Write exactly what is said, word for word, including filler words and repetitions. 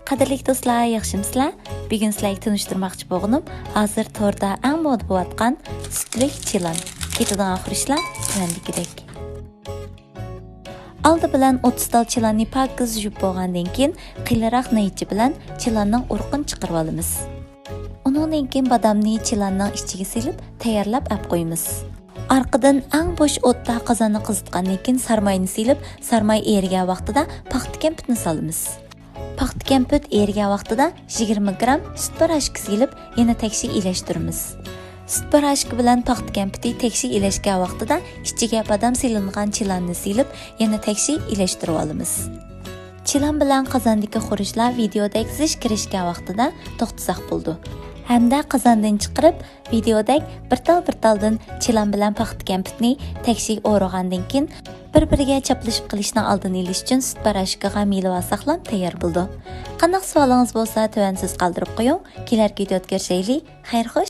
قەدىرلىك دوستلار، ياخشىمۇسىلەر؟ بۈگۈن سىلەرگە تونۇشتۇرماقچى بولغىنىم ھازىر توردا ئەڭ مودا بولۇۋاتقان سۈتلۈك چىلان. كېتىدىغان خۇرۇچلار تۆۋەندىكىدەك. ئالدى بىلەن ئوتتۇز تال چىلاننى پاكىز يۇيۇپ بولغاندىن كېيىن، قېلىنراق نەيچە بىلەن چىلاننىڭ ئۇرۇقىنى چىقىرىۋالىمىز. ئۇنىڭدىن كېيىن بادامنى چىلاننىڭ ئىچىگە سېلىپ تەييارلاپ ئەپ قويىمىز. ئارقىدىن ئەڭ بوش ئوتتا قازاننى قىزىتقاندىن كېيىن سارماينى سېلىپ، سارماي ئېرىگەن ۋاقتىدا پاختا كەمپۈتنى سالىمىز. پاختا كەمپۈت ئېرىگەن ۋاقتىدا يىگىرمە گرام سۈت پاراژكى سېلىپ، يەنە تەكشى ئىلەشتۈرىمىز. سۈت پاراژكى بىلەن پاختا كەمپۈتى تەكشى ئىلەشكەن ۋاقتىدا ئىچىگە بادام سېلىنغان چىلاننى سېلىپ، يەنە تەكشى ئىلەشتۈرۈۋالىمىز. چىلان بىلەن قازاندىكى خۇرۇچلار ۋىدېئودەك زىچ كىرىشكەن ۋاقتىدا توختىساق بولىدۇ. ھەمدە قازاندىن چىقىرىپ، ۋىدېئودەك بىر تال بىر تالدىن چىلان بىلەن پاختا كەمپۈتنى تەكشىگە ئورىغاندىن كېيىن، بىر-بىرىگە چاپلىشىپ قېلىشنىڭ ئالدىنى ئېلىش ئۈچۈن سۈت پاراژكىغا مىلىۋالساقلام تەييار بولىدۇ. قانداق سوئالىڭىز بولسا تۆۋەن سۆز قالدۇرۇپ قويۇڭ، كېلەركى ۋىدېئودا كۆرۈشەيلى. خەير خوش.